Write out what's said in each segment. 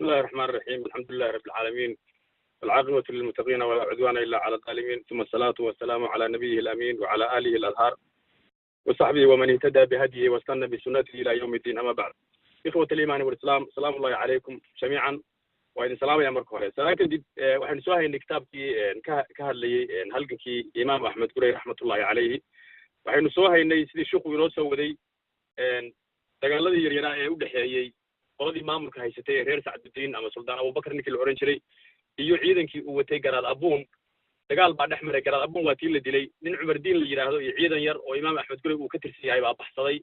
بسم الله الرحمن الرحيم، الحمد لله رب العالمين، والعاقبة للمتقين، ولا عدوان إلا على الظالمين، ثم الصلاة والسلام على نبيه الأمين وعلى آله الأطهار وصحبه ومن اهتدى بهديه واستنى بسنته إلى يوم الدين. أما بعد، إخوة الإيمان والإسلام، سلام الله عليكم جميعا. Waa idin salaamaya marka hore. Salaan kadib, waxaynu soo haynay kitaabkii ka hadlayey halgankii Imaam Axmed Gurey raxmatullahi calayhi. Waxaynu soo haynay sidii shiku inoo soo waday dagaaladii yaryaraa ee u dhexeeyey qoladii maamulka haysatay ee reer Sacdudiin ama Suldaan Abubakar ninkii la odhan jiray iyo ciidankii uu watay Garaad Abuun. Dagaal baa dhex maray. Garaad Abuun waa tii la dilay. Nin Cumar Diin la yidhaahdo iyo ciidan yar oo Imaam Axmed Gurey uu ka tirsan yahay baa baxsaday.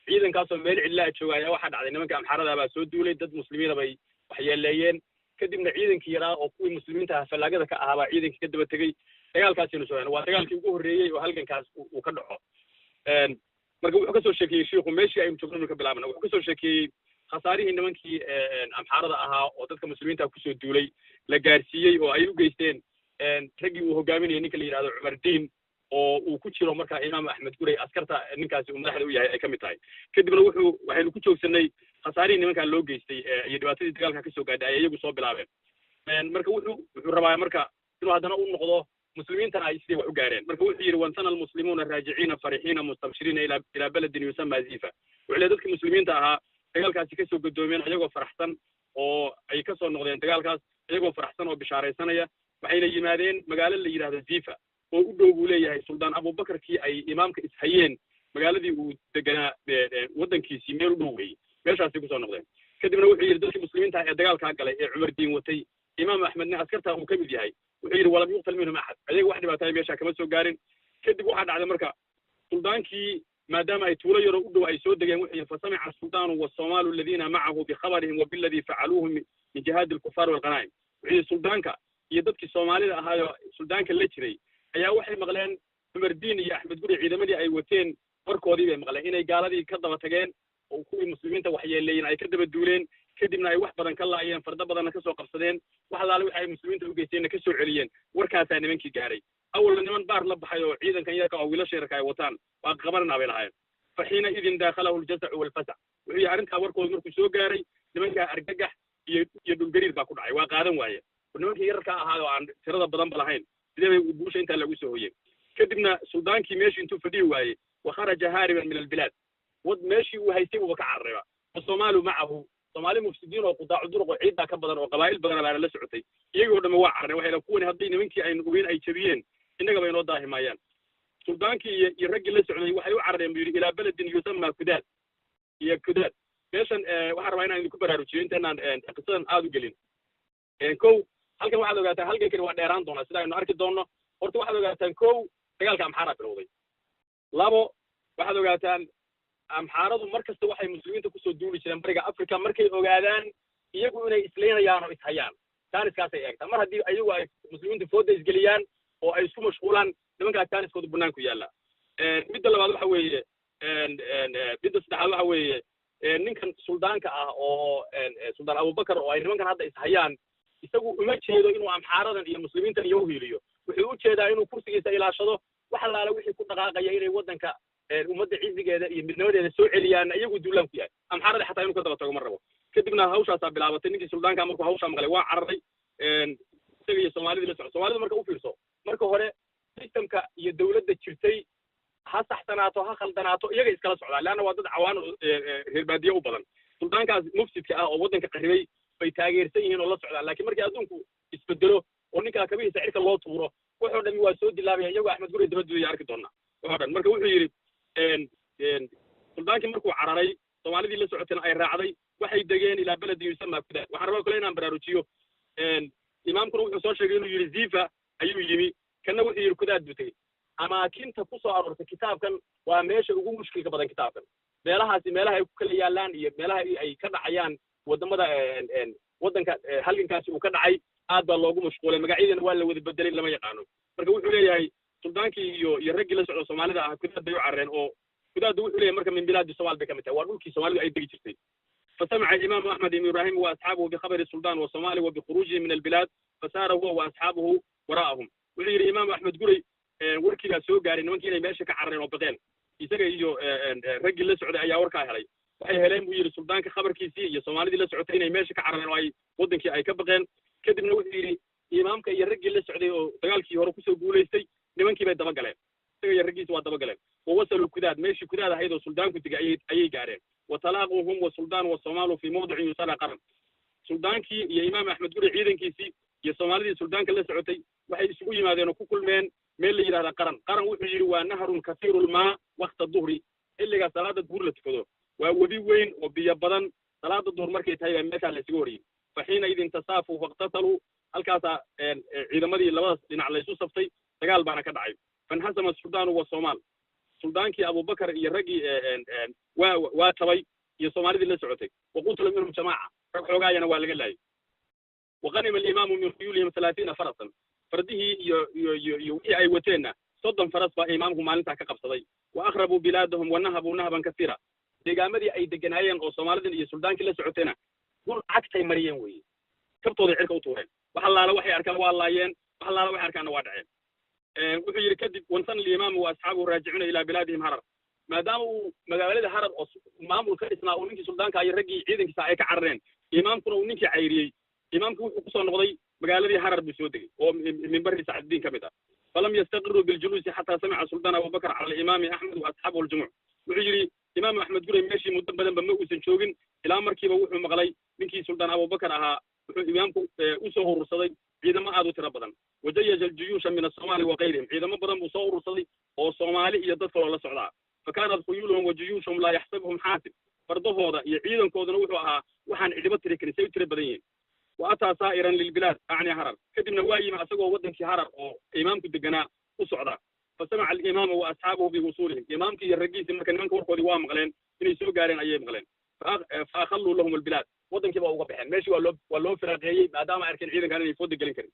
Ciidankaasoo meel cidlaa jooga ayaa waxaa dhacday nimanka Amxaarada baa soo duulay, dad muslimiina bay waxyeeleeyeen. Kadibna ciidankii yaraa oo kuwii muslimiinta ah fallaagada ka ahaa baa ciidankii ka daba tegey. Dagaalkaasaynu soo waa dagaalkii ugu horreeyey oo halgankaas uu ka dhaco. Marka wuxuu kasoo sheekeeyey shiiku meeshii aynu joogno ka bilaabana. Wuxuu kasoo sheekeeyey khasaarihii nimankii Amxaarada ahaa oo dadka muslimiinta kusoo duulay la gaarsiiyey oo ay u geysteen raggii uu hogaaminayay ninka la yidhahdo Cumar Diin, oo uu ku jiro marka Imaam Axmed Gurey askarta ninkaasi uu madaxda u yahay ay ka mid tahay. Kadibna waxaynu ku joogsanay khasaarihii nimankaa loo geystay iyo dhibaatadii dagaalka kasoo gaadhay ay iyagu soo bilaabeen. Marka wuxuu rabaa marka inuu haddana u noqdo muslimiintana ay sidii wax u gaareen. Marka wuxuu yidhi: وانثنى المسلمون راجعين فرحين مستبشرين إلى بلد يسمى زيفا. Wuxuu leeyahay dadkii muslimiinta ahaa dagaalkaasi kasoo godoomeen iyagoo faraxsan oo ay kasoo noqdeen dagaalkaas iyagoo faraxsan oo bishaaraysanaya. Waxayna yimaadeen magaalo la yidhahdo Zifa oo u dhow, buu leeyahay, Suldaan Abubakarkii ay imaamka ishayeen magaaladii uu deganaa, waddankiisii meel u dhow weeyey. Meeshaasay kusoo noqdeen. Kadibna wuxuu yidhi dadkii muslimiinta ah ee dagaalkaa galay ee Cumar Diin watay, Imaam Axmedna askartaa uu ka mid yahay, wuxuu yidhi: ولم يقتل منهم أحد. Ayaga wax dhibaataya meeshaa kama soo gaarin. Kadib waxaa dhacday marka suldaankii, maadaama ay tuulo yaroo u dhow ay soo degeen, wuxuu yidhi: فسمع السلطان والصومال الذين معه بخبرهم وبالذي فعلوه من جهاد الكفار والغنائم. Wuxuu yidhi suldaanka iyo dadkii Soomaalida ahaayo suldaanka la jiray ayaa waxay maqleen Cumar Diin iyo Axmed Guri ciidamadii ay wateen warkoodii bay maqleen, inay gaaladii ka daba tageen oo kuwii muslimiinta waxyeeleeyeen ay ka daba duuleen, kadibna ay wax badan ka laayeen, fardo badanna kasoo qabsadeen, wax allaale waxa ay muslimiinta u geysteenna kasoo celiyeen. Warkaasaa nimankii gaaray. Awalna niman baar la baxay oo ciidankan yarka oo wiilasha yarka ay wataan waa qabananaa bay lahaayeen. فحينئذ داخله الجزع والفزع. Wuxuu yihi arrintaa warkooda markuu soo gaaray nimankaa argagax iyo dhulgariir baa ku dhacay, waa qaadan waaye nimankii yararka ahaa oo aan tirada badan ba lahayn, sidee bay guusha intaa lagu soo hoyey? Kadibna suldaankii meeshii intuu fadhiyi waayey وخرج هاربا من البلاد. Wad meeshii uu haystay uuba ka cararayba. والصومال معه, Soomaali mufsidiin oo qudaacu duruq oo ciiddaa ka badan oo qabaa'il badana baana la socotay. Iyagoo dhamme waa carareen. Waxay kuwani hadday nimankii aynu ogeyn ay jabiyeen, innagaba inoo daahi maayaan. Suldaankii iyo raggii la socday waxay u carareen, buu yidhi, إلى بلد يسمى Kudaad iyo Kudaad. Meeshan waxaan rabaa inaan idinku baraarujiyo intaanaan qisadan aada u gelin. Kow, halkan waxaad ogaataan halgankani waa dheeraan doonaa sida aynu arki doonno. Horta waxaad ogaataan, kow, dagaalka Amxaaraa bilowday. Labo, waxaad ogaataan Amxaaradu mar kasta waxay muslimiinta kusoo duuli jireen Bariga Africa markay ogaadaan iyagu inay isleynayaan oo ishayaan. Jaaniskaasay eegtaan. Mar haddii iyagu ay muslimiinta fooda isgeliyaan oo ay isku mashquulaan, nimankaas jaaniskooda banaanku yaalla. Midda labaad waxa weeye, midda saddexaad waxa weeye, ninkan suldaanka ah oo Suldaan Abubakar oo ay nimankan hadda ishayaan, isagu uma jeedo inuu Amxaaradan iyo muslimiintan iyo uhiiliyo. Wuxuu u jeedaa inuu kursigiisa ilaashado. Wax allaale wixii ku dhaqaaqaya inay waddanka ummadda cizigeeda iyo midnimadeeda soo celiyaan iyagu duulaan ku yahay. Amxaarada xataa inuu ka daba tago ma rabo. Kadibna hawshaasaa bilaabatay. Ninkii suldaanka markuu hawshaa maqlay waa cararay, isaga iyo Soomaalidii la socdo. Soomaalida marka u fiirso, marka hore systemka iyo dawladda jirtay ha saxsanaato ha khaldanaato, iyaga iskala socdaan, leanna waa dad cawaan reer baadiye u badan. Suldaankaas mufsidka ah oo waddanka qarribay bay taageersan yihiin oo la socdaan. Laakiin markii adduunku isbedelo oo ninkaa kabihiisa cirka loo tuuro, wuxuu dhami waa soo dilaabaya, iyagoo Axmed Guri dabadooda arki doonaa wuxuu dhan. Marka wuxuu yidhi suldaankii markuu cararay, Soomaalidii la socotayna ay raacday, waxay degeen إلى بلد يسمى Kudaad. Waxaan rabaa kale inaan baraarujiyo, imaamkuna wuxuu soo sheegay inuu yidhi Zifa ayuu yimi, kanna wuxuu yidhi Kudaad buu tegey. Amaakinta ku soo aroortay kitaabkan waa meesha ugu mushkilka badan kitaabkan. Meelahaasi meelaha ay ku kala yaallaan iyo meelaha ay ka dhacayaan waddamada waddanka halgankaasi uu ka dhacay aad baa loogu mashquulay. Magacyadiina waa la wada bedelay, lama yaqaano. Marka wuxuu leeyahay suldaankii iyo raggii la socda Soomaalida ah Kudaad bay u carareen, oo Kudaaddu wuxuu leeyahay marka من بلاد الصومال bay ka mid tahay, waa dhulkii Soomaalidu ay degi jirtay. فسمع الإمام أحمد بن إبراهيم وأصحابه بخبر السلطان والصومال وبخروجه من البلاد، فسار هو وأصحابه وراءهم. Wuxuu yidhi Imaam Axmed Gurey warkii baa soo gaaray nimankii inay meesha ka carareen oo baqeen. Isaga iyo raggii la socday ayaa warkaa helay. Waxay heleen buu yidhi suldaanka khabarkiisii iyo Soomaalidii la socotay inay meesha ka carareen oo ay waddankii ay ka baqeen. Kadibna wuxuu yidhi imaamka iyo raggii la socday oo dagaalkii hore kusoo guulaystay nimankii bay dabagaleen, isaga iyo raggiisi waa dabagaleen. Wawasaluu Kudaad, meeshii Kudaad ahayd oo suldaanku degay ayay gaareen. Watalaaquu hum wasuldaan wasomaalu fii mawdicin yusala Qaran. Suldaankii iyo imaam Axmed Guri ciidankiisii iyo Soomaalidii suldaanka la socotay waxay isugu yimaadeen oo ku kulmeen meel la yidhahda Qaran. Qaran wuxuu yidhi waa nahrun kasiiru lmaa wakta duhri, xilligaa salaada duhur la tukado waa webi weyn oo biyo badan, salaada duhur markay tahay baa meeshaa la isugu horiyey. Fa xiina idin tasaafuu faqtataluu, halkaasaa ciidamadii labadaas dhinac laysu saftay, dagaal baana ka dhacay. Fanhasama suldaanu wa Soomaal, suldaankii Abubakar iyo raggii waa jabay iyo Soomaalidii la socotay. Waqutila minhum jamaaca, rag xoogaayana waa laga laayay. Waqanima alimaamu min khuyuulihim 30 farasan, fardihii iyo wixii ay wateenna 30 faras baa imaamku maalintaa ka qabsaday. Wa akhrabuu bilaadahum wa nahabuu nahban kasiira, deegaamadii ay deganaayeen oo Soomaalidin iyo suldaankii la socotayna gul cagtay mariyeen weeye, kabtooday cirka u tuureen, wax allaala waxay arkaan waa laayeen, wax allaala waxay arkaanna waa dhaceen. Wuxuu yidhi kadib wansana alimaamu wa asxaabuhu raajicuuna ilaa bilaadihim Harar, maadaama uu magaalada Harar oo maamul ka dhisnaa uu ninkii suldaanka iyo raggii ciidankiisa ay ka carareen, imaamkuna uu ninkii cayriyey, imaamku wuxuu kusoo noqday magaaladii Harar buu soo degay oo min bari Sacaddiin ka mid ah. Falam yastaqiruu biljuluusi xataa samica suldaan Abubakar cala alimaami Axmed wa asxaabuhu aljumuc. Wuxuu yidhi imaam Axmed Gurey meeshii muddo badanba ma uusan joogin ilaa markiiba wuxuu maqlay ninkii suldaan Abubakar ahaa wuxuu imaamku usoo urursaday ciidamo aad u tiro badan. Wajayasha aljuyuusha min asomaali wa kayrihim, ciidamo badan buu soo urursaday oo Soomaali iyo dad kaloo la socdaa. Fa kaanat khuyuuluhum wa juyuushuhum laa yaxsabuhum xaasib, fardahooda iyo ciidankooduna wuxuu ahaa waxaan cidibo tiri karin say u tiro badan yihiin. Wa ataa saa'iran lilbilaad acni Harar, kadibna waa yimi asagoo waddankii Harar oo imaamku deganaa u socda. Fa samaca alimaamu wa asxaabuhu biwusuulihim, imaamkii iyo raggiisii marka nimanka warkoodii waa maqleen, inay soo gaareen ayay maqleen. Fa akhalluu lahum albilaad, waddankii baa uga baxeen, meeshii waa loo firaaqeeyey maadaama arkeen ciidankan inay fooda gelin karin.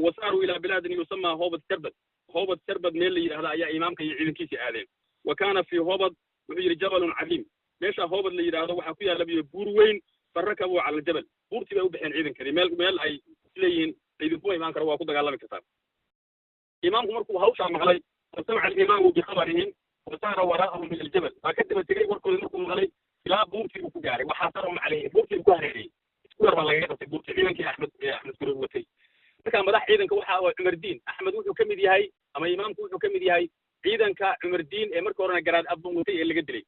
Wa saaruu ilaa bilaadin yusamaa Hoobad Sarbad, Hoobad Sarbad meel la yidhahda ayaa imaamka iyo ciidankiisii aadeen. Wa kaana fii Hoobad wuxuu yidhi jabalun cadiim, meesha Hoobad la yidhaahdo waxaa ku yaalla biyo buur weyn. Farakabuu cala aljabal, buurtii bay u baxeen ciidankadii, meel ay isleeyihiin laydinkuma imaan karo, waa ku dagaalami kartaa. Imaamku markuu hawshaa maqlay, fasamaca alimaamu bikhabarihim wasaara waraa'ahum ila aljabal, waa ka daba tegey warkooda markuu maqlay ilaa buurtii uu ku gaaray. Waxaasarahum calayhi, buurtii uu ku hareereyey, isku yar baa lagaga qabtay buurtii ciidankii Axmed Guri watay. Marka madax ciidanka waxa oo Cumardiin Axmed wuxuu ka mid yahay ama imaamku wuxuu ka mid yahay ciidanka Cumardiin ee marka horena Garaad Abban watay ee laga dilay.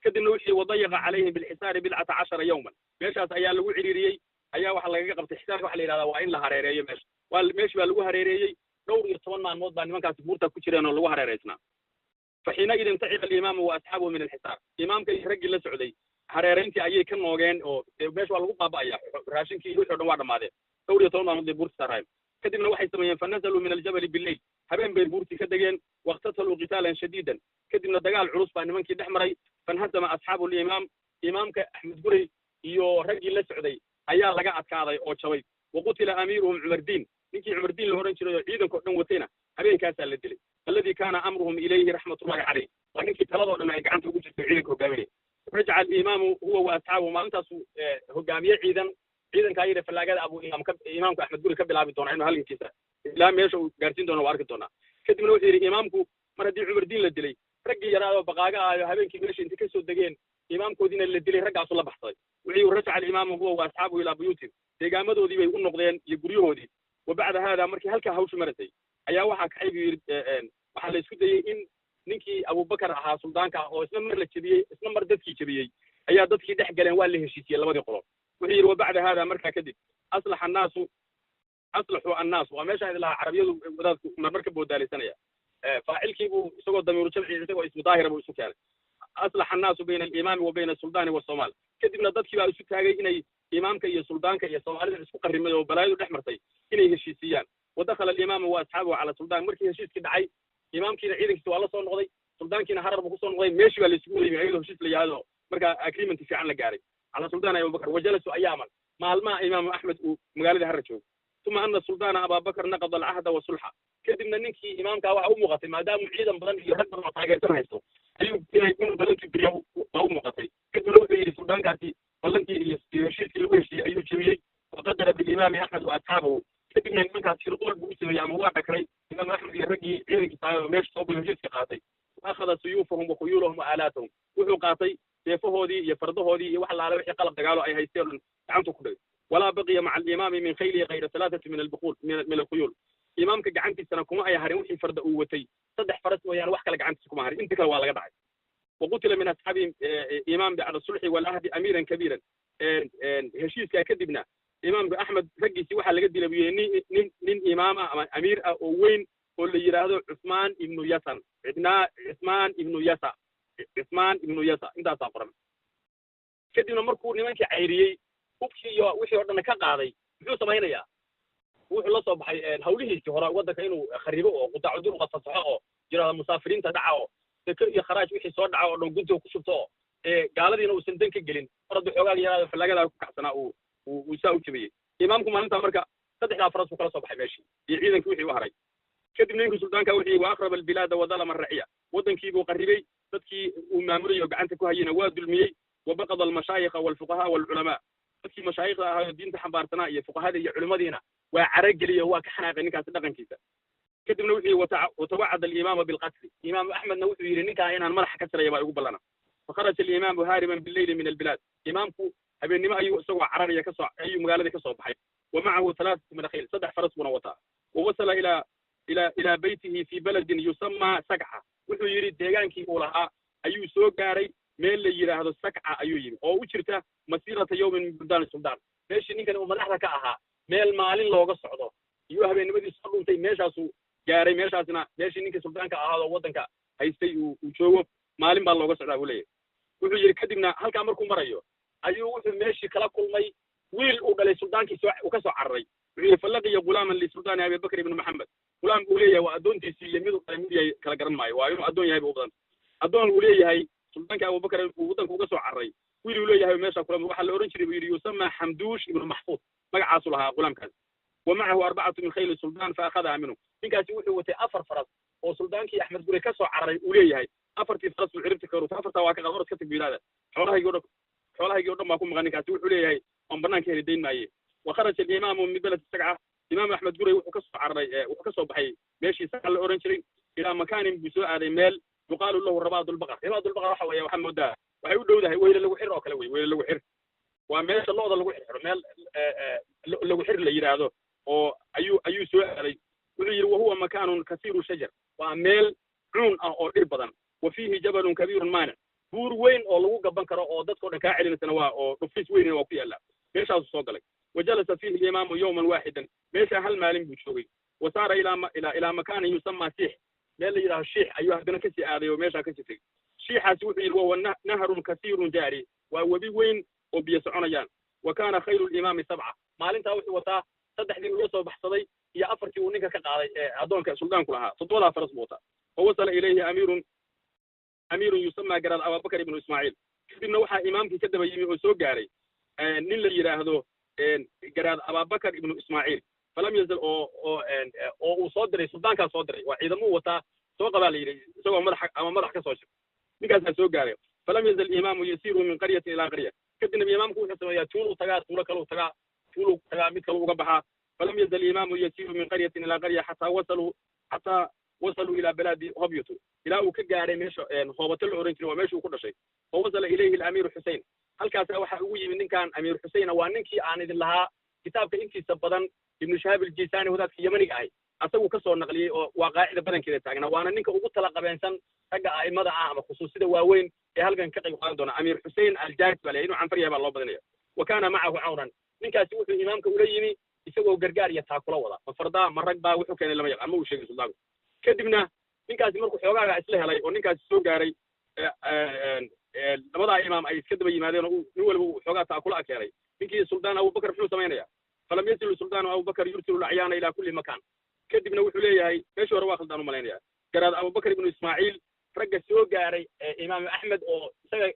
Kadibna wixii wadayaqa calayhim bilxisaari 19 yawman, meeshaas ayaa lagu ciriiriyey, ayaa waxa lagaga qabtay. Xisaarka waxa la yidhahdaa waa in la hareereeyo meesha, waa meeshii baa lagu hareereeyey. Dhowr iyo toban maalmood baa nimankaasi buurta ku jireen oo lagu hareereysnaa. Fa xiinaidin taciqa alimaamu wa asxaabuhu min alxisaar, imaamka iyo raggii la socday hareerayntii ayay ka noogeen oo meesha waa lagu baaba'aya, raashinkii iyo wixii o dhan waa dhammaadeen. Dhowr iyo toban maalmood bay buurta saaraayeen. Kadibna waxay sameeyeen fa nazaluu min aljabali billeyl, habeen bay buurtii ka degeen. Waqtataluu qitaalan shadiidan, kadibna dagaal culus baa nimankii dhex maray. Fanhasama asxaabu limaam, imaamka Axmed Gurey iyo raggii la socday ayaa laga adkaaday oo jabay. Waqutila amiiruhum Cumardiin, ninkii Cumardiin la odhan jiray oo ciidanka o dhan watayna habeenkaasaa la dilay, alladii kaana amruhum ilayhi raxmatullahi caleyh, waa ninkii taladoo dhan ay gacanta ugu jirtay ciidanka hogaaminaya. Rajaca alimaamu huwa wa asxaabuhu, maalintaasu hogaamiye ciidan ciidankaa yidhi fallaagada abuu imaam ka imaamku Axmed Guri ka bilaabi doonaa inuu halgankiisa ilaa meesha uu gaarsiin doono waa arki doonaa. Kadibna wuxuu yidhi imaamku mar haddii Cumardiin la dilay, raggii yaraadoo baqaaga ahayo habeenkii meesha intay kasoo degeen imaamkoodiina la dilay, raggaasu la baxsaday. Wuxuu yidhi rajaca alimaamu huwa wa asxaabuhu ilaa buyuutihim, deegaamadoodii bay u noqdeen iyo guryahoodii. Wa bacda haada, markii halkaa hawshu marasay ayaa waxaa kacay buu yidhi, waxaa la isku dayey in ninkii Abubakar ahaa suldaanka ah oo isna mar la jebiyey isna mar dadkii jebiyey ayaa dadkii dhex galeen, waa la heshiisiyey labadii qolo. Wuxuu yidhi wa bacda haada, markaa kadib aslaxa annaasu, aslaxuu annaasu, waa meeshaan idin lahaa carabiyadu wadaadku marmar ka boodaalaysanaya, faacilkii buu isagoo damiiru jamci isagoo ismu daahira buu isu keenay. Aslaxa annaasu bayna alimaami wa bayna asuldaani wasomaal, kadibna dadkii baa isu taagay inay imaamka iyo suldaanka iyo Soomaalida isku qarrimay oo balaayadu dhex martay inay heshiisiiyaan. Wa dakhala alimaamu wa asxaabuhu cala suldaan, markii heshiiskii dhacay imaamkiina ciidankiisa waa la soo noqday, suldaankiina Harar buu kusoo noqday, meeshii baa la isugu yimi ayadoo heshiis la yahado markaa agreement fiican la gaaray. Cala suldaani Abubakar wajalasuu ayaaman, maalmaha imaamu Axmed uu magaalada Harar joogo. Uma ana suldaana Ababakar naqada alcahda wa sulxa, kadibna ninkii imaamkaa waxa u muuqatay maadaamuu ciidan badan iyo rag badan oo taageersan haysto ayuu inay inuu ballantii beriyo baa u muuqatay. Kadibna wuxuu yidhi suldaankaasi ballankii iyo heshiiskii lagu heshiiyey ayuu jebiyey. Waqadara bilimaami Axmed wa asxaabahu, kadibna nimankaas shirqool buu u sameeyey ama waa dhakray imaam Axmed iyo raggii ciidankiisa ahaa oo meesha soo galay heshiiska qaatay. Wa akhada suyuufahum wa khuyuulahum wa aalaatahum, wuxuu qaatay Seefahoodii iyo fardahoodii iyo wax laala wixii qalab dagaalo ay haysteen oo dhan gacantu ku dhigay. Walaa baqiya maca alimaami min khaylihi kayra 3 min albuquul min alkhuyuul. Imaamka gacantiisana kuma ay harin wixii farda uu watay, 3 faras mooyaane wax kale gacantiisa kuma harin, inta kale waa laga dhacay. Waqutila min asxaabi imaam bacda sulxi walahdi amiiran kabiiran. Heshiiskaa kadibna imaamka Axmed raggiisii waxaa laga dilay buu yidhi nin imaam ah ama amiir ah oo weyn oo la yidhaahdo Cuthmaan ibnu Yasan, cidnaa Cuthmaan ibnu Yasa, Cuthmaan ibnu Yasa, intaasaa qoran. Kadibna markuu nimankii cayriyey, hubkii iyo wixii oo dhan ka qaaday, muxuu samaynayaa? Wuxuu la soo baxay hawlihiisii hore waddanka inuu kharibo oo qudaacu duruqa fasaxo oo yidhahdo musaafiriinta dhaca oo seko iyo kharaaj wixii soo dhaca oo dhan guntiga ku shubto oo gaaladiina uusan dan ka gelin. Mar hadduu xoogaaga yaraado fallaagadaa ku kacsanaa uu saa u jabiyey imaamku maalintaa. Marka 3daa faras buu kala soo baxay meeshii iyo ciidankii wixii u haray. Kadibna ninkii suldaanka wuxuu yidhi: wa akhraba albilaada wa dalama arraciya. Waddankii buu qarribay, dadkii uu maamulayay oo gacanta ku hayeyna waa dulmiyey. Wa baqada almashaayikha waalfuqahaa waalculamaa. Dadkii mashaayikhda ahaa oo diinta xambaarsanaa iyo fuqahada iyo culimmadiina waa carageliyo, waa ka xanaaqay ninkaasi dhaqankiisa. Kadibna wuxuu yidhi: watawacada alimaama bilqatli. Imaam Axmedna wuxuu yidhi: ninkaa inaan madaxa ka jaraya baa igu ballana. Fakharaja alimaamu haariban billeyli min albilaad. Imaamku habeennimo ayuu isagoo cararaya kasoo ayuu magaaladii ka soo baxay. Wa macahu 3 min khayl, 3 faras buuna wataa. Wa wasala ilaa beytihi fi baladin yusamaa Sakca. Wuxuu yidhi deegaankii uu lahaa ayuu soo gaaray, meel la yidhaahdo Sakca ayuu yimi oo u jirta masiirata yawmin min buldaani suldaan. Meeshii ninkan uu madaxda ka ahaa meel maalin looga socdo iyuu habeennimadii soo dhuntay, meeshaasuu gaaray. Meeshaasna meeshii ninkii suldaanka ahaadoo waddanka haystay uu joogo maalin baa looga socdaa buu leeyahay. Wuxuu yidhi kadibna halkaa markuu marayo ayuu wuxuu meeshii kala kulmay wiil uu dhalay suldaankii soo uu ka soo cararay. Wuxuu yidhi: falaqiya ghulaaman lisultaani Abibakr ibni Maxamed. Ghulaam uu leeyahay, waa addoontiisii iyo mid uu dhalay mid yahay kala garan maayo, waa inuu addoon yahay ba u badan. Addoon uu leeyahay suldaanka Abubakar uu waddanka uga soo cararay wiil uu leeyahay meesha kula waxaa la odhan jiray buu yidhi yusamaa Xamduush ibnu Maxfuud, magacaasuu lahaa ghulaamkaas. Wa macahu 4 min khayli suldaan fa akhadaha minhu. Ninkaasi wuxuu watay 4 faras oo suldaankii Axmed Gure ka soo cararay uu leeyahay. 4tii faras buu ciribta ka rutay. 4taa waa ka qad, orod ka tag buu yidhahda, xoolahaygii o dhan, xoolahaygii o dhan baa ku maqan. Ninkaasi wuxuu leeyahay oon banaanka heli dayn maaye. Wa kharaja alimaamu min beledi Sagca. Imaam Axmed Gurey wuxuu ka soo cararay, wuxuu ka soo baxay meeshii Sagca la odhan jiray. Ilaa makaanin buu soo aaday, meel yuqaalu lahu Rabaadulbaqar. Rabaadulbaqar waxa weeye, waxaa moodaa waxay u dhowdahay weyle lagu xir oo kale wey. Weyle lagu xir waa meesha lo'da lagu xirxiro, meel lagu xir la yidhaahdo oo ayuu soo aaday. Wuxuu yidhi: wahuwa makaanun kasiiru shajar, waa meel cuun ah oo dhir badan. Wa fiihi jabalun kabiirun maanic, buur weyn oo lagu gaban karo oo dadkao dhan kaa celinaysana waa oo dhufis weynina waa ku yaallaa. Meeshaasuu soo galay. Wa jalasa fiihi alimaamu yawman waaxidan, meeshaa hal maalin buu joogay. Wa saara ilaa makaanin yusamaa Siix, meel la yidhahdo Shiix ayuu haddana kasii aaday oo meeshaa kasii tegey. Shiixaasi wuxuu yidhi: wahuwa nahrun kasiirun jaari, waa webi weyn oo biyo soconayaan. Wa kaana khaylu limaami 7. Maalintaa wuxuu wataa 3dii uu la soo baxsaday iyo 4tii uu ninka ka qaaday ee addoonka suldaanku lahaa, 7daa faras buu wataa. Fa wasala ilayhi amiirun yusamaa garaad Abubakar ibnu Ismaaciil. Kadibna waxaa imaamkii ka daba yimi oo soo gaaray nin la yidhaahdo garaad Ababakar ibnu Ismaaciil. Falam yazal oo uu soo diray suldaankaa soo diray, waa ciidamuu wataa, soo qabaa la yidhi, isagoo madaxa ama madax ka soo jir ninkaasaa soo gaaray. Falam yazal imaamu yasiiru min qaryatin ilaa qarya. Kadibna imaamku wuxuu sameeyaa tuuluu tagaa, tuulo kaluu tagaa, tuuluu tagaa, mid kaluu uga baxaa. Falam yazal imaamu yasiiru min qaryatin ilaa qarya xataa wasaluu ilaa baladi Hobyatu, ilaa uu ka gaaray meesha Hoobato la oran jiray, waa meesha uu ku dhashay. Fa wasala ilayhi alamiiru Xusein. Halkaasaa waxaa ugu yimid ninkan amiir Xuseyna, waa ninkii aan idin lahaa kitaabka intiisa badan Ibnu Shahaab Aljisaani, wadaadka Yemaniga ahay, asagu ka soo naqliyey oo waa qaacida badankeeda taagnaa, waana ninka ugu tala qabeensan ragga a'imada ah ama khusuusida waaweyn ee halkan ka qayb qaadan doona. Amiir Xusein Aljaari baa leeyahay, inuu canfar yahay baa loo badanaya. Wa kaana macahu cawnan. Ninkaasi wuxuu imaamka ula yimi isagoo gargaar iyo taakula wada, ma fardaa ma rag baa wuxuu keenay lama yaqaan, ma uu sheegay suldaanku. Kadibna ninkaasi markuu xoogaaga isla helay oo ninkaasi soo gaaray, labadaa imaam ay iska daba yimaadeen oo nin waliba uu xoogaa taakula a keenay, ninkii suldaan Abubakar muxuu samaynaya? Falam yasilu suldaanu Abubakar yursilu alacyaana ilaa kulli makaan. Kadibna wuxuu leeyahay meeshii hore waa khaldaan u malaynaya. Garaad Abubakar ibnu Ismaaciil ragga soo gaaray imaam Axmed oo isaga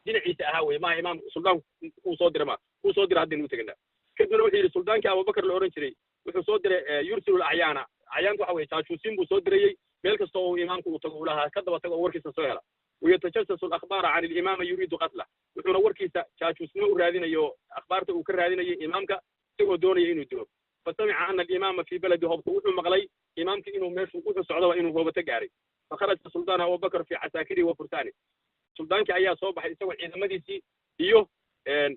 dhinaciisa ahaa wey, maaha imaam suldaanku kuu soo diray, ma kuu soo diray haddaynu u teganaa. Kadibna wuxuu yidhi suldaankii Abubakar la odhan jiray wuxuu soo diray yursilu alacyaana. Acyaantu waxa weye jaajuusiin buu soo dirayey meel kasta oo imaamku uu tago, uu lahaa ka daba tago oo warkiisa soo hela. Wayatajasasu alakhbaara can alimaama yuriidu qatla. Wuxuuna warkiisa jaajuusnimo u raadinayo, akhbaarta uu ka raadinayay imaamka isagoo doonaya inuu dilo. Fasamica ana alimaama fii baladi Hobto. Wuxuu maqlay imaamkii inuu meeshu wuxuu socdaba inuu Hoobato gaaray. Fakharaja sultaan Abubakar fii casaakirihi wa fursaani. Suldaankii ayaa soo baxay isagoo ciidamadiisii iyo,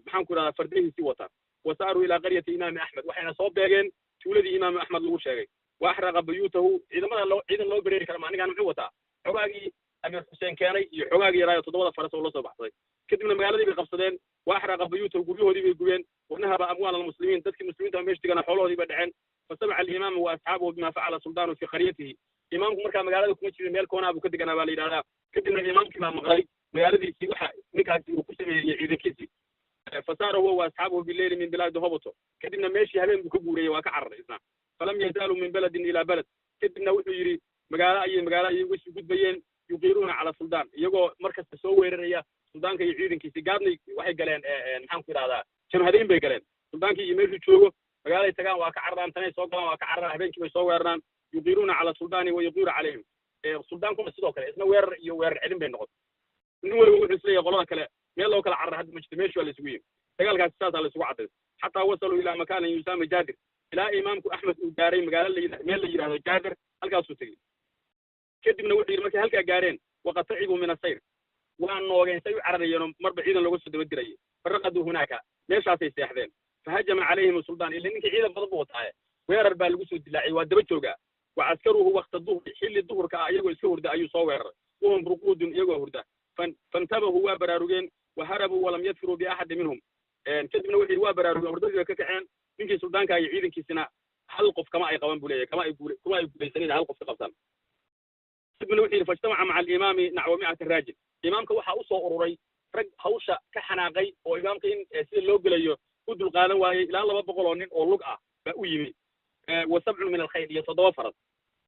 maxaan ku idhahdaa, fardihiisii wata. Wa saaruu ilaa qaryati Imaami Axmed, waxayna soo beegeen tuuladii Imaamu Axmed lagu sheegay. Wa axraqa buyuutahu. Ciidamada loo ciidan loo bereeri kara ma anigaan muxuu wataa? Xogaagii Amiir Xuseen keenay iyo xogaagii yaraayo toddobada faras oo la soo baxsaday. Kadibna magaaladii bay qabsadeen. Wa axraqa buyuutahu, guryahoodii bay gubeen. Wanahaba amwaal almuslimiin, dadkii muslimiinta meesha degana xoolahoodii bay dhaceen. Fasamaca alimaamu wa asxaabuhu bima facala suldaanu fi qaryatihi. Imaamku markaa magaalada kuma jirin, meel koonaa buu ka deganaa baa la yidhahdaa. Kadibna imaamkii baa maqlay magaaladiisii waxa ninkaasi uu ku sameeyey ciidankiisii. Fasaara huwa wa asxaabuhu bileyli min bilaadi Hoboto. Kadibna meeshii habeen buu ka guurayey, waa ka cararay isna. Falam yazaaluu min beledin ilaa beled. Kadibna wuxuu yidhi magaalo ayay uga sii gudbayeen, yuqiiruuna cala suldaan, iyagoo markasta soo weeraraya suldaanka iyo ciidankiisii. Gaadnay waxay galeen, maxaan ku idhahdaa, jamhadayn bay galeen suldaankii iyo meeshuu joogo. Magaaladay tagaan waa ka cararaan, tanay soo galaan waa ka cararaan, habeenkii bay soo weeraraan. Yuqiiruuna cala suldaani wa yuqiiru calayhim. Suldaankuna sidoo kale isna weerar iyo weerar celin bay noqotay. Nin waliba wuxuu isleeyahay qolada kale meel loo kala carara hadda ma jirto, meeshu waa la isugu yimi. Dagaalkaasi saasaa la isugu caddays, xataa wasaluu ilaa makaanin yusaama Jaadir, ilaa imaamku Axmed uu gaaray magaalo la meel la yidhahdo Jaadir. Halkaasuu tegey. Kadibna wuxuu yidhi markay halkaa gaareen, waqad tacibuu min asayr, waa noogeen say u cararayeenoo marba ciidan looga soo daba dirayay. Faraqaduu hunaaka, meeshaasay seexdeen. Fahajama calayhim suldaan, ila ninkii ciidan badan buu wataaye, weerar baa lagu soo dilaaciyey, waa daba joogaa. Wa caskaruhu wakta duhri, xilli duhurka ah iyagoo iska hurda ayuu soo weeraray. Wahum ruquudun, iyagoo hurda. Fantabahuu, waa baraarugeen. Waharabuu walam yadfiruu biaxadi minhum. Kadibna wuxuu yidhi waa baraarugeen, hurdadii bay ka kaceen. Ninkii suldaanka iyo ciidankiisina hal qof kama ay qaban buu leeyahay, kama ay guule kuma ay guulaysanin hal qof ka qabsan. Kadibna wuxuu yidhi fajtamaca maca alimaami naxwa 100 raajil. Imaamka waxaa usoo ururay rag hawsha ka xanaaqay oo imaamka in sida loo gelayo u dulqaadan waayey. Ilaa 200 oo nin oo lug ah baa u yimi, wa sabcun min alkhayl, iyo 7 faras.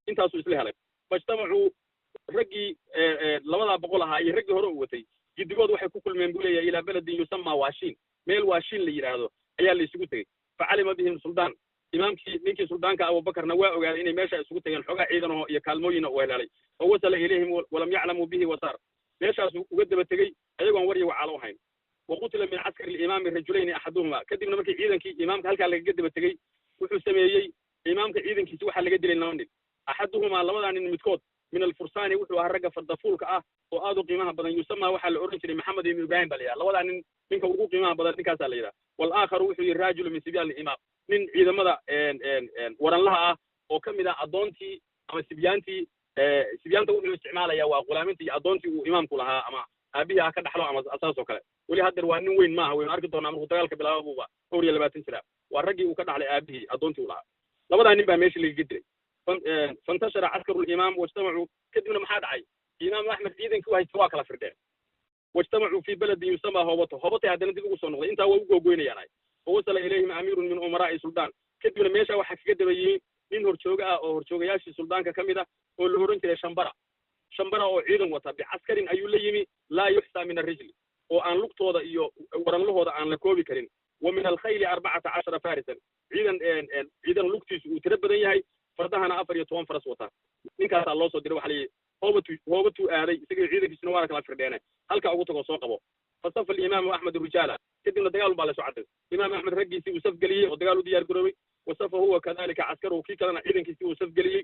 Intaasuu isla helay. Fajtamacuu, raggii 200 ahaa iyo raggii hore u watay giddigood waxay ku kulmeen buu leeyahay ilaa beledin yusamaa Waashiin, meel Waashiin la yidhaahdo ayaa la isugu tegey. Facalima bihim suldaan, imaamkii, ninkii suldaanka Abubakarna waa ogaaday inay meesha isugu tageen, xoogaa ciidanaho iyo kaalmooyina uu helaalay. Fa wasala ilayhim walam yaclamuu bihi wasaar, meeshaasuu uga daba tegey ayagoon war iyo wacaalo ahayn. Wa qutila min caskari alimaami rajulayni axaduhuma. Kadibna markii ciidankii imaamka halkaa lagaga daba tegey, wuxuu sameeyey imaamka ciidankiisi waxaa laga dilay laba nin. Axaduhumaa, labadaa nin midkood, min alfursaani, wuxuu ahaa ragga fardafuulka ah oo aad u qiimaha badan. Yusamaa, waxaa la odhan jiray Maxamed ibnu Ibraahim baa la yidhaha. Labadaa nin ninka ugu qiimaha badan ninkaasaa la yidhaha. Walaakharu, wuxuu yihi, raajulu min sibyaan alimaam, nin ciidamada waranlaha ah oo ka mid ah addoontii ama sibyaantii. Sibyaanta wuxuu isticmaalayaa waa qulaaminta iyo addoontii uu imaamku lahaa ama aabihii ha ka dhaxlo ama saas oo kale. Weli haddeer waa nin weyn maaha, waynu arki doonaa markuu dagaalka bilaabo buuba dhowr iyo 20 jira. Waa raggii uu ka dhaxlay aabihii addoontii uu lahaa. Labadaa nin baa meesha lagaga dilay. Fantashara caskaru limaam wajtamacuu. Kadibna maxaa dhacay? Imaam Axmed ciidankii u haysta waa kala firdheen. Wajtamacuu fii beledin yusamaa Hoboto. Hobotay haddana dib ugu soo noqday. Intaa waa u googoynayaan ay. Fawasala ilayhim amiirun min umaraa'i suldaan. Kadibna meesha waxaa kaga daba yimi nin horjooga ah oo horjoogayaashii suldaanka ka mid ah oo la oran jiray Shambara. Shambara oo ciidan wata, bicaskarin ayuu la yimi, laa yuxsaa min arrijli, oo aan lugtooda iyo waranlahooda aan la koobi karin, wa min alkhayli 14 farisan, ciidan lugtiisu uu tiro badan yahay, fardahana 14 faras wata. Ninkaasaa loo soo diray. Waxa layihi Hoobatuu aaday isagii ciidankiisuna waana kala firdheene, halkaa ugu tago soo qabo. Fasafa alimaamu Axmed rijaala. Kadibna dagaal baa lasoo cadday. Imaam Axmed raggiisii uu safgeliyey oo dagaal u diyaar garoobay. Wasafa huwa kadalika caskaruhu, kii kalena ciidankiisii uu safgeliyey.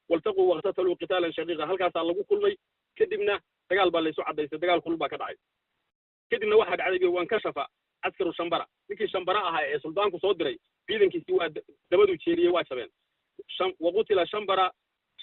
Waltaquu waqtataluu qitaalan shaqiiqa. Halkaasaa lagu kulmay. Kadibna dagaal baa laysu caddaystay, dagaal kulul baa ka dhacay. Kadibna waxaa dhacday wankashafa caskaru Shambara. Ninkii Shambara ahaa ee suldaanku soo diray ciidankiisii waa dabaduu jeeriyey, waa jabeen. Waqutila Shambara,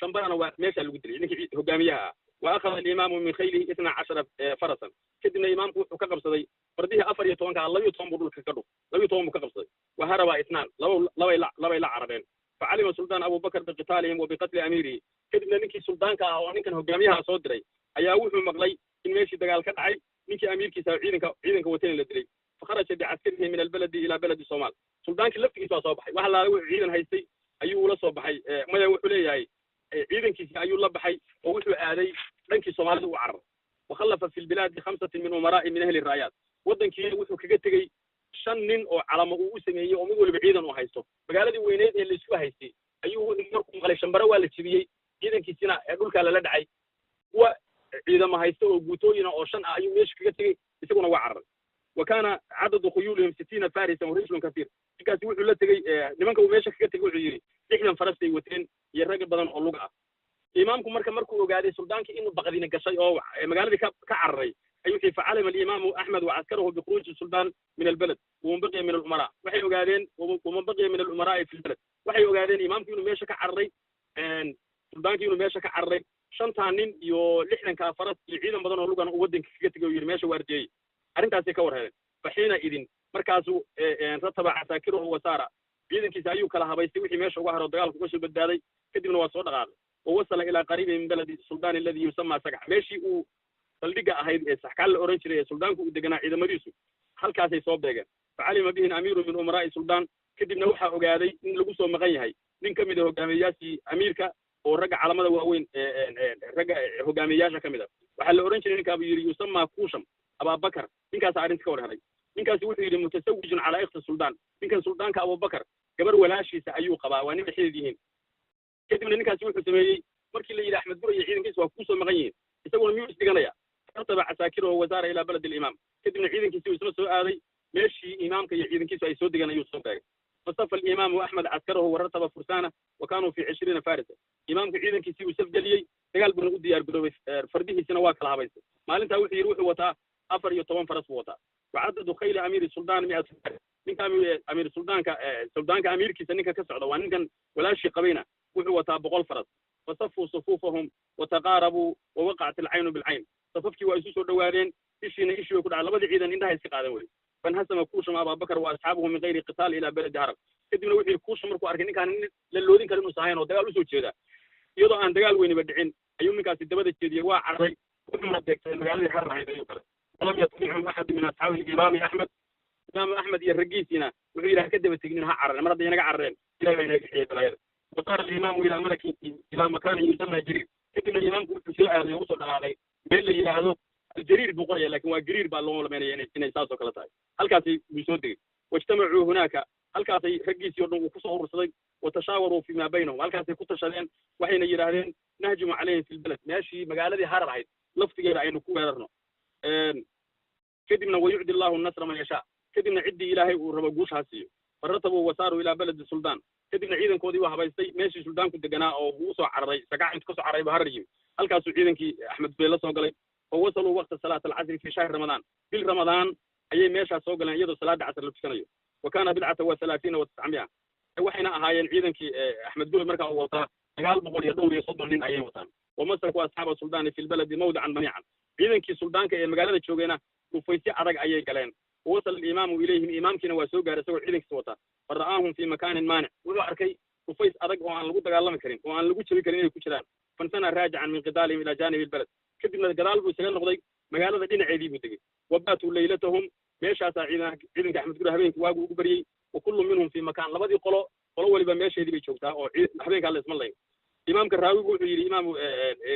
Shambarana waa meeshaa lagu dilay, ninkii hogaamiyaha ah. Wa akhada alimaamu min khaylihi 12 farasan. Kadibna imaamku wuxuu ka qabsaday fardihii 14-ka, 12 buu dhulka ka dhuf, 12 buu ka qabsaday. Wa haraba itnaan, laba labay la carareen. Facalima suldaan Abubakar biqitaalihim wa biqatli amiirihi. Kadibna ninkii suldaanka ah oo ninkan hogaamiyaha soo diray ayaa wuxuu maqlay in meeshii dagaal ka dhacay, ninkii amiirkiisa ciidanka watayna la dilay. Fakharaja bicaskarihi min albaladi ilaa baladi Somaal. Suldaankii laftigiisa waa soo baxay. Wax allaale wuxuu ciidan haystay ayuu ula soo baxay. Maya, wuxuu leeyahay ciidankiisii ayuu la baxay oo wuxuu aaday dhankii Soomaalida u cararay. Wakhallafa fi lbilaadi khamsatin min umaraa'i min ahli raayaat. Waddankii wuxuu kaga tegey shan nin oo calamo uu u sameeyey oo mid waliba ciidan uu haysto. Magaaladii weyneyd ee laisku haystay ayuu wuxuu markuu maqlay Shambare waa la jebiyey, ciidankiisina ee dhulkaa lala dhacay, kuwa ciidamo haysta oo guutooyina oo shan ah ayuu meesha kaga tegey, isaguna waa cararay. Wa kaana cadadu khuyuulihim 60 farisan wa rijlun kasiir. Ninkaasi wuxuu la tegey nimanka uu meesha kaga tegey, wuxuu yidhi 60 faras bay wateen iyo rag badan oo lug ah. Imaamku marka markuu ogaaday suldaankii inuu Baqdina gashay oo magaaladii ka cararay ayuu wuxuu facalima alimaamu Axmed wa caskaruhu bikhuruuji suldaan min albaled waman baqiya min alumaraa. Waxay ogaadeen waman baqiya min alumaraa'i fi lbaled. Waxay ogaadeen imaamkii inuu meesha ka cararay, suldaankii inuu meesha ka cararay, 5taa nin iyo 60kaa faras iyo ciidan badan oo lugan uu waddanka kaga tegay oo yidhi meesha waardiyeeyey. Arrintaasay ka war heleen. Faxiina idin markaasuu rataba casaakiruhu wasaara, ciidankiisa ayuu kala habaystay wixii meesha uga haro dagaalku uga soo badbaaday. Kadibna waa soo dhaqaaqay wa wasala ilaa qariibin min baladi suldaan alladii yusamaa Sagax, meeshii uu saldhigga ahayd ee Saxkaal la oran jiray ee suldaanku uu deganaa ciidamadiisu halkaasay soo beegeen. Facalima bihin amiiru min umaraa'i suldaan. Kadibna waxaa ogaaday in lagu soo maqan yahay nin ka mid a hogaamiyeyaashii amiirka oo ragga calamada waaweyn, ragga hogaamiyeyaasha ka mid a. Waxaa la oran jiray ninkaa buu yidhi yusamaa Kuusham Ababakar. Ninkaasa arrinta ka war helay. Ninkaasi wuxuu yidhi mutasawijun calaa ikhti suldaan, ninkan suldaanka Abubakar gabar walaashiisa ayuu qabaa, waa nin xidid yihiin. Kadibna ninkaasi wuxuu sameeyey markii la yidhi Axmed Gure iyo ciidankiisa waa kusoo maqan yihiin, isaguna miyuu isdhiganaya? Rataba casaakirahu wasaara ilaa baladi alimaam. Kadibna ciidankiisi uu isna soo aaday meeshii imaamka iyo ciidankiisu ay soo degan ayuu soo beegay. Fasafa alimaamu Axmed caskarahu warataba fursaana wa kaanuu fi 20 farisa. Imaamku ciidankiisii uu safgeliyey, dagaal buuna u diyaar garoobay, fardihiisina waa kala habaystay. Maalintaa wuxuu yidhi wuxuu wataa 14 faras buu wataa. Wacadadu khayli amiiri suldaan 100 faris. Ninka amiir suldaanka, suldaanka amiirkiisa ninka ka socda, waa ninkan walaashii qabayna, wuxuu wataa 100 faras. Fasafuu sufuufahum wataqaarabuu wawaqacat alcaynu bilcayn. Safafkii waa isu soo dhowaadeen, ishiina ishii way ku dhacay, labadii ciidan indhaha iska qaadan wey. Fanhasama Kuusham Ababakar wa asxaabuhu min gayri qitaal ilaa baladi Harab. Kadibna wuxuu yidhi Kuusham markuu arkay ninkaan nin la loodin kara inuusan ahayn oo dagaal usoo jeeda, iyadoo aan dagaal weyniba dhicin ayuu ninkaasi dabada jeediyey, waa cararay, wuxuuna beegsaday magaaladii Harar ahayd ayuu galay. Walam yatbicum axadu min asxaabi alimaami Axmed. Imaam Axmed iyo raggiisiina wuxuu yidhi ha ka daba tegnin, ha cararen, mar hadday inaga carareen Ilahi baa inaga bixiyey balaayada. Wasaara alimaamu ilaa malaki ilaa makaanin yusamaa Jariir. Kadibna imaamku wuxuu soo aaday oo usoo dhaqaaqay meel la yidhaahdo Aljariir buu qoraya, lakin waa Gariir baa loo malaynaya inay saas oo kale tahay. Halkaasi buu soo degay. Wajtamacuu hunaaka, halkaasay raggiisii o dhan uu kusoo urursaday. Watashaawaruu fimaa baynahum, halkaasay ku tashadeen, waxayna yidhaahdeen nahjumu calayhim fi lbaled, meeshii magaaladii Harar ahayd laftigeeda aynu ku weerarno. Kadibna wayucdi allahu nasra man yashaa, kadibna ciddii Ilaahay uu rabo guusha ha siiyo. Faratabuu wasaaruu ilaa baladi suldaan. Kadibna ciidankoodii waa habaystay meeshii suldaanku deganaa oo uu usoo cararay Sagax intu kasoo cararay buu Harar yimi. Halkaasuu ciidankii Axmed Gure la soo galay. Fa wasaluu waqta salaat alcasri fi shahri Ramadaan, bil Ramadaan ayay meeshaas soo galeen iyadoo salaada casr la tukanayo. Wa kaana bidcata wa 30 wa 900. Waxayna ahaayeen ciidankii Axmed Gure markaa uu wataa 900 iyo dhowr iyo soddon nin ayay wataan. Wamasaku asxaaba suldaani fi lbaladi mawdican maniican. Ciidankii suldaanka ee magaalada joogayna dhufaysyo adag ayay galeen. Wawasala alimaamu ilayhim, imaamkiina waa soo gaaray isagoo ciidankiisa wata. Fa ra'aahum fi makaanin maanic, wuxuu arkay dhufays adag oo aan lagu dagaalami karin oo aan lagu jabi karin inay ku jiraan. Fansana raajican min qidaalihim ilaa jaanibi albaled. Kadibna gadaal buu isaga noqday, magaalada dhinaceedii buu degay. Wabaatuu laylatahum, meeshaasaa ciidanka Axmed Gure habeenkii waagu ugu baryey. Wa kullu minhum fi makaan, labadii qolo qolo waliba meesheedii bay joogtaa oo habeenkaa la isma layn. Imaamka raawigu wuxuu yidhi imaamu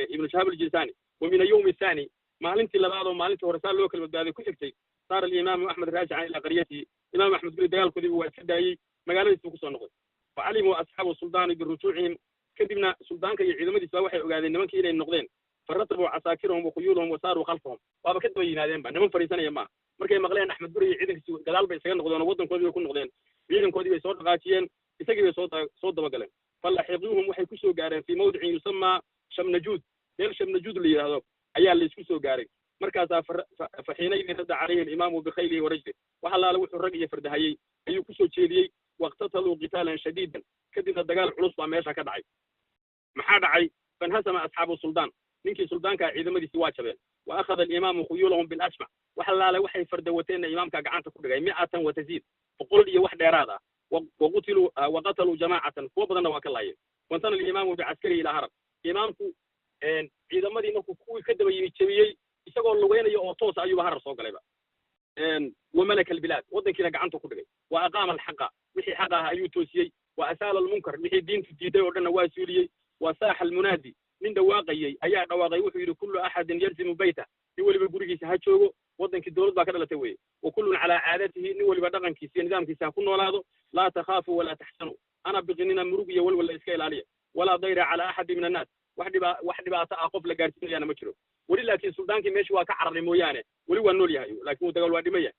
Ibnu Shahaab Aljisaani wa min alyawmi athani, maalintii labaad oo maalintii hore saa loo kala badbaaday ku xigtay, saara alimaamu Axmed raajican ilaa qaryatihi. Imaam Axmed Gure dagaalkoodiiba waa iska daayey, magaaladiis buu kusoo noqday. Facalimuu asxaabu suldaani birujuucihim. Kadibna suldaanka iyo ciidamadiis baa waxay ogaadeen nimankii inay noqdeen. Faratabuu casaakirahum wa khuyuulahum wasaaruu khalfahum, waaba ka daba yimaadeenba, niman fadhiisanaya maaha. Markay maqleen Axmed Gure iyo ciidankiisi gadaal bay isaga noqdeen oo waddankoodii bay ku noqdeen, ciidankoodii bay soo dhaqaajiyeen, isagii bay soo dabagaleen. Falaxiquuhum, waxay kusoo gaareen fii mawdicin yusamaa Shamnajuud, meel Shamnajuud la yidhaahdo ayaa laysku soo gaaray. Markaasaa fa xiinaydin radda calayhi alimaamu bikhaylihi wa rajlih, wax allaale wuxuu rag iyo fardahayey ayuu kusoo jeediyey. Waqtataluu qitaalan shadiidan, kadibna dagaal culus baa meesha ka dhacay. Maxaa dhacay? Fanhasama asxaabu suldaan, ninkii suldaankaa ciidamadiisii waa jabeen. Wa akhada alimaamu khuyuulahum bilashmac, wax allaale waxay farda wateenna imaamkaa gacanta ku dhigay, 100 wa taziid, 100 iyo wax dheeraad ah. Waqutiluu waqataluu jamaacatan, kuwo badanna waa ka laayeen. Wantana alimaamu bicaskarihi ilaa Harab. Imaamku ciidamadii markuu kuwii ka daba yimi jebiyey, isagoo lugeynaya oo toosa ayuuba Harar soo galayba. Wa malaka albilaad, waddankiina gacanta ku dhigay. Wa aqaama alxaqa, wixii xaq ah ayuu toosiyey. Wa asaala almunkar, wixii diintu diiday oo dhanna waa suuliyey. Wa saaxa almunaadi, nin dhawaaqayey ayaa dhawaaqay, wuxuu yidhi kullu axadin yalzimu bayta, nin weliba gurigiisa ha joogo, waddankii dowlad baa ka dhalatay weye. Wa kullun calaa caadatihi, nin weliba dhaqankiisa iyo nidaamkiisa ha ku noolaado. Laa takhaafuu walaa taxsanuu, ana biqinina, murug iyo walwalla iska ilaaliya. Walaa dayra calaa axadin min annaas, wax dhibaato ah qof la gaarsiinayaana ma jiro weli. Laakiin suldaankii meeshii waa ka cararay mooyaane weli waa nool yahay, laakiin uu dagaal waa dhiman yahay.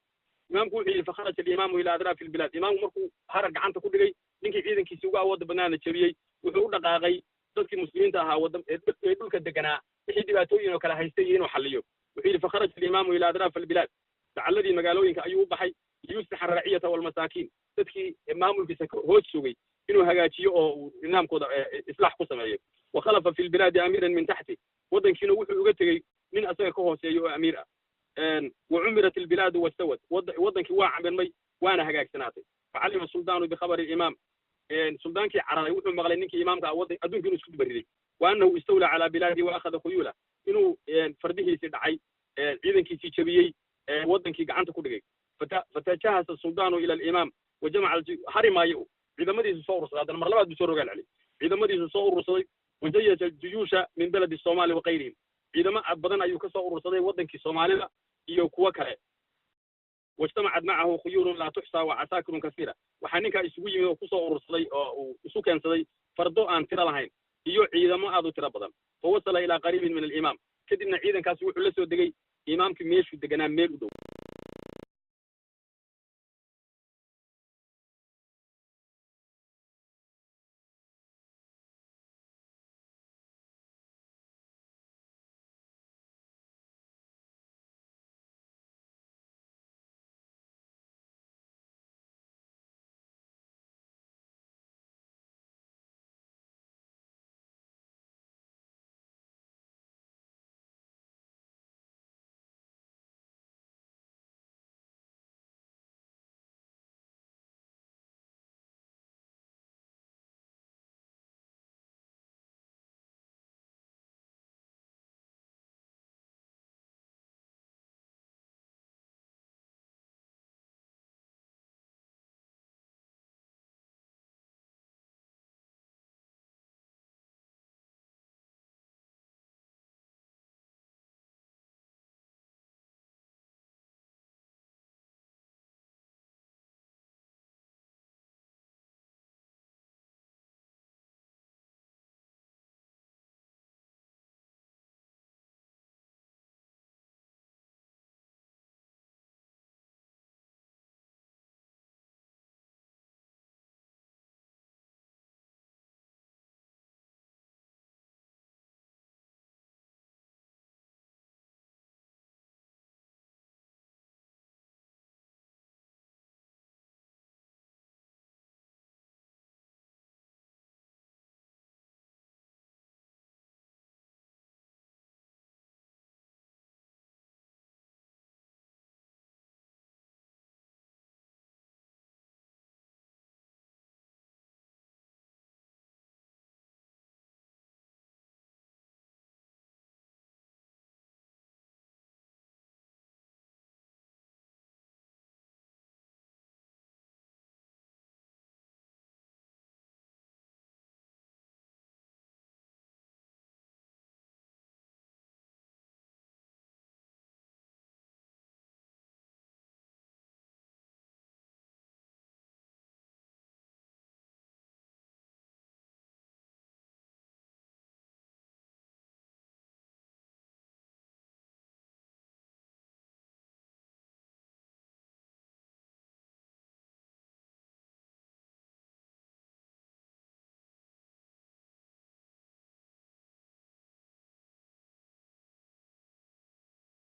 Imaamku wuxuu yidhi fakharaja alimaamu ilaa adraafi albilaad. Imaamku markuu Harar gacanta ku dhigay, ninkii ciidankiisii ugu awoodda badnaana jebiyey, wuxuu u dhaqaaqay dadkii muslimiinta ahaa wadda ee dhulka deganaa Wixii dhibaatooyin oo kale haystay iyo inuu xalliyo. Wuxuu yidhi: fakharaja alimaamu ilaa adraaf albilaad, dacalladii magaalooyinka ayuu u baxay, liyuslixa arraciyata walmasaakiin, dadkii maamulkiisa hoos sugay inuu hagaajiyo oo uu nidaamkooda islaax ku sameeyo. Wa khalafa fi lbilaadi amiiran min taxti, waddankiina wuxuu uga tegey nin asaga ka hooseeyo oo amiir ah. Wa cumirat albilaadu wastawad, waddankii waa camirmay waana hagaagsanaatay. Facalima suldaanu bikhabari alimaam, suldaankii cararay wuxuu maqlay ninkii imaamka ah waddan adduunka inuu isku bariday, wa annahu istawlaa calaa bilaadihi wa akhada khuyuula, inuu fardihiisii dhacay, ciidankiisii jebiyey, waddankii gacanta ku dhigay. Fatajahasa suldaanu ila alimaam wa jamaca, hari maayo, ciidamadiisu soo urursaday. Haddana mar labaad buu soo rogaal celiyay, ciidamadiisu soo urursaday. Wajayasha juyuusha min beledi soomaali wa kayrihim, ciidamo badan ayuu ka soo urursaday waddankii Soomaalida iyo kuwo kale. Wajtamacad macahu khuyuulun laa tuxsaa wa casaakirun kasiira, waxaa ninkaa isugu yimid oo kusoo urursaday oo uu isu keensaday fardo aan tiro lahayn iyo ciidamo aad u tiro badan. Fa wasala ilaa qariibin min alimaam, kadibna ciidankaasi wuxuu la soo degay imaamkii meeshuu deganaa meel u dhow.